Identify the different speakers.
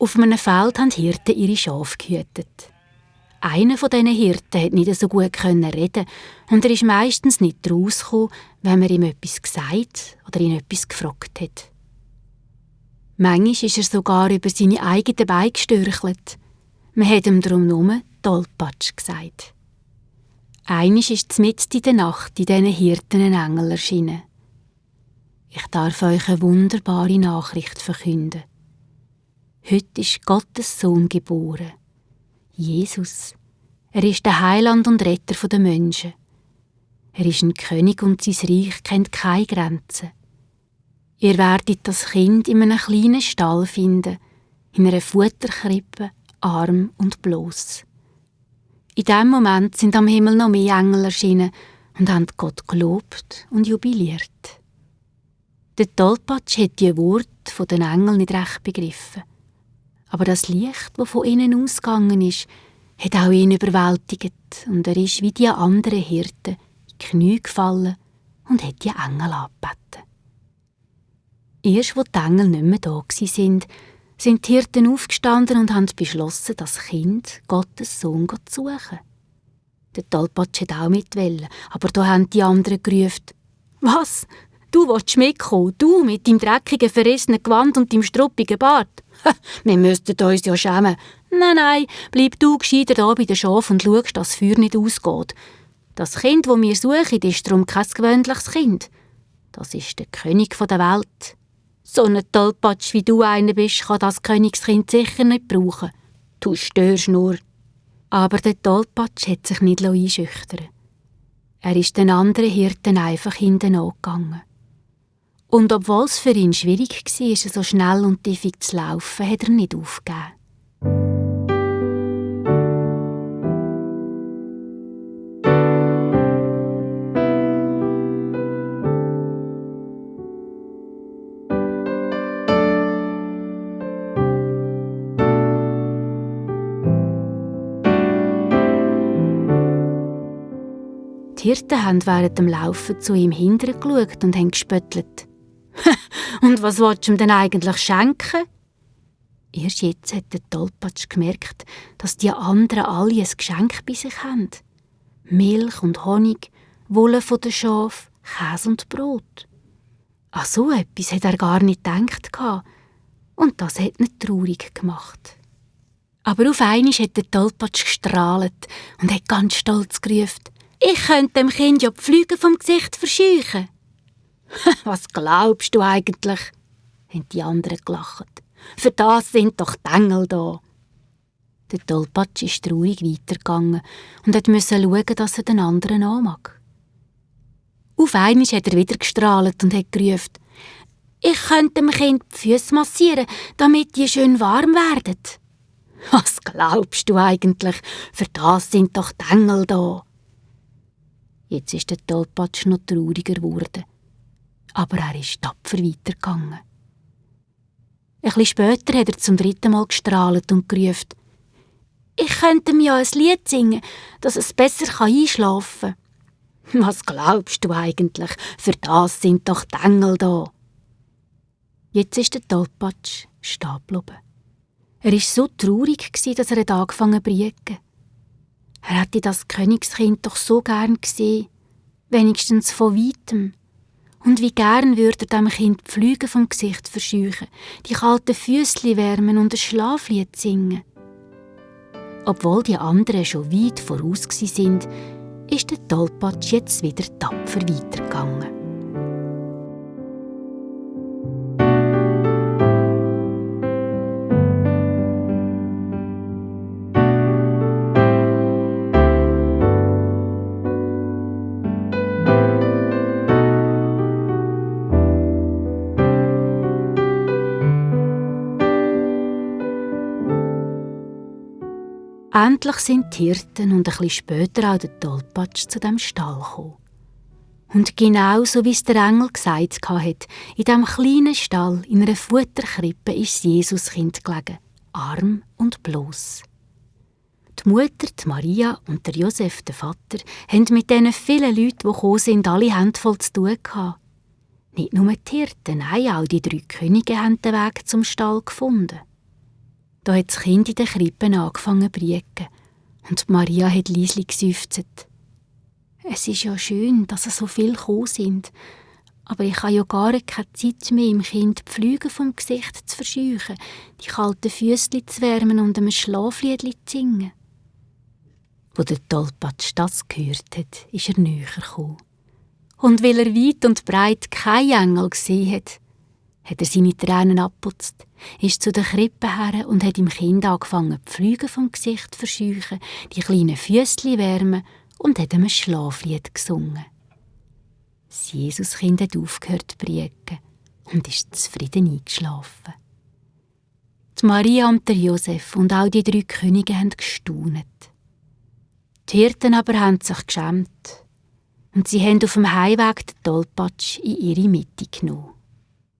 Speaker 1: Auf einem Feld haben Hirten ihre Schafe gehütet. Einer von diesen Hirten konnte nicht so gut reden und er ist meistens nicht rausgekommen, wenn man ihm etwas gesagt oder ihn etwas gefragt hat. Manchmal ist er sogar über seine eigenen Beine gestörchelt. Man hat ihm darum nur Tollpatsch gesagt. Einmal ist mitten in der Nacht in diesen Hirten ein Engel erschienen. Ich darf euch eine wunderbare Nachricht verkünden. Heute ist Gottes Sohn geboren. Jesus. Er ist der Heiland und Retter der Menschen. Er ist ein König und sein Reich kennt keine Grenzen. Ihr werdet das Kind in einem kleinen Stall finden, in einer Futterkrippe, arm und bloß. In diesem Moment sind am Himmel noch mehr Engel erschienen und haben Gott gelobt und jubiliert. Der Tollpatsch hat die Worte den Engeln nicht recht begriffen. Aber das Licht, das von ihnen ausgegangen ist, hat auch ihn überwältigt und er ist wie die anderen Hirten in die Knie gefallen und hat die Engel angebeten. Erst als die Engel nicht mehr da waren, sind die Hirten aufgestanden und haben beschlossen, das Kind, Gottes Sohn, zu suchen. Der Tollpatsch wollte auch mitwollen, aber da haben die anderen gerufen: «Was? Du willst mitkommen? Du mit deinem dreckigen, verrissenen Gewand und deinem struppigen Bart? Wir müssten uns ja schämen. Nein, bleib du gescheiter da bei den Schafen und schaust, dass das Feuer nicht ausgeht. Das Kind, das wir suchen, ist darum kein gewöhnliches Kind. Das ist der König der Welt. So ein Tollpatsch wie du einer bist, kann das Königskind sicher nicht brauchen. Du störst nur.» Aber der Tollpatsch hat sich nicht einschüchtern. Er ist den anderen Hirten einfach hinten angegangen. Und obwohl es für ihn schwierig war, so schnell und tiefig zu laufen, hat er nicht aufgegeben. Die Hirten haben während dem Laufen zu ihm hintern geschaut und haben gespöttelt. «Und was willst du ihm denn eigentlich schenken?» Erst jetzt hat der Tollpatsch gemerkt, dass die anderen alle ein Geschenk bei sich haben. Milch und Honig, Wolle von den Schafen, Käse und Brot. An so etwas hat er gar nicht gedacht. Und das hat ihn traurig gemacht. Aber auf einmal hat der Tollpatsch gestrahlt und hat ganz stolz gerufen: «Ich könnte dem Kind ja die Flügel vom Gesicht verscheuchen.» «Was glaubst du eigentlich?» haben die anderen gelacht. «Für das sind doch die Engel da.» Der Tollpatsch ist traurig weitergegangen und musste schauen, dass er den anderen anmag. Auf einmal hat er wieder gestrahlt und hat gerufen: «Ich könnte dem Kind die Füße massieren, damit die schön warm werden.» «Was glaubst du eigentlich? Für das sind doch die Engel da.» Jetzt ist der Tollpatsch noch trauriger geworden. Aber er ist tapfer weitergegangen. Ein bisschen später hat er zum 3. Mal gestrahlt und gerufen: «Ich könnte mir ja ein Lied singen, dass es besser einschlafen kann.» «Was glaubst du eigentlich? Für das sind doch die Engel da.» Jetzt ist der Tollpatsch stehen geblieben. Er war so traurig, dass er angefangen hat zu briegen. Er hätte das Königskind doch so gern gesehen, wenigstens von weitem. Und wie gern würde er dem Kind die Flügel vom Gesicht verscheuchen, die kalten Füßli wärmen und ein Schlaflied singen. Obwohl die anderen schon weit voraus waren, ist der Tollpatsch jetzt wieder tapfer weitergegangen. Endlich sind die Hirten und ein bisschen später auch der Tollpatsch zu dem Stall gekommen. Und genau so wie es der Engel gesagt hat, in diesem kleinen Stall, in einer Futterkrippe, ist das Jesuskind gelegen, arm und bloß. Die Mutter, die Maria und der Josef, der Vater, haben mit diesen vielen Leuten, die gekommen sind, alle Hände voll zu tun gehabt. Nicht nur die Hirten, nein, auch die 3 Könige haben den Weg zum Stall gefunden. Da hat das Kind in der Krippe angefangen zu brieken und Maria hat leislich geseufzt. Es ist ja schön, dass so viele gekommen sind, aber ich habe ja gar keine Zeit mehr, im Kind die Flüge vom Gesicht zu verscheuchen, die kalten Füßchen zu wärmen und einem Schlafliedli zu singen. Wo der Tollpatsch das gehört hat, ist er näher gekommen. Und weil er weit und breit keinen Engel gesehen hat er seine Tränen abputzt, ist zu der Krippe her und hat dem Kind angefangen, die Flüge vom Gesicht zu verscheuchen, die kleinen Füßchen wärmen und hat ihm ein Schlaflied gesungen. Das Jesuskind hat aufgehört zu brieken und ist zufrieden eingeschlafen. Die Maria und der Josef und auch die 3 Könige haben gestaunet. Die Hirten aber haben sich geschämt und sie haben auf dem Heimweg den Tollpatsch in ihre Mitte genommen.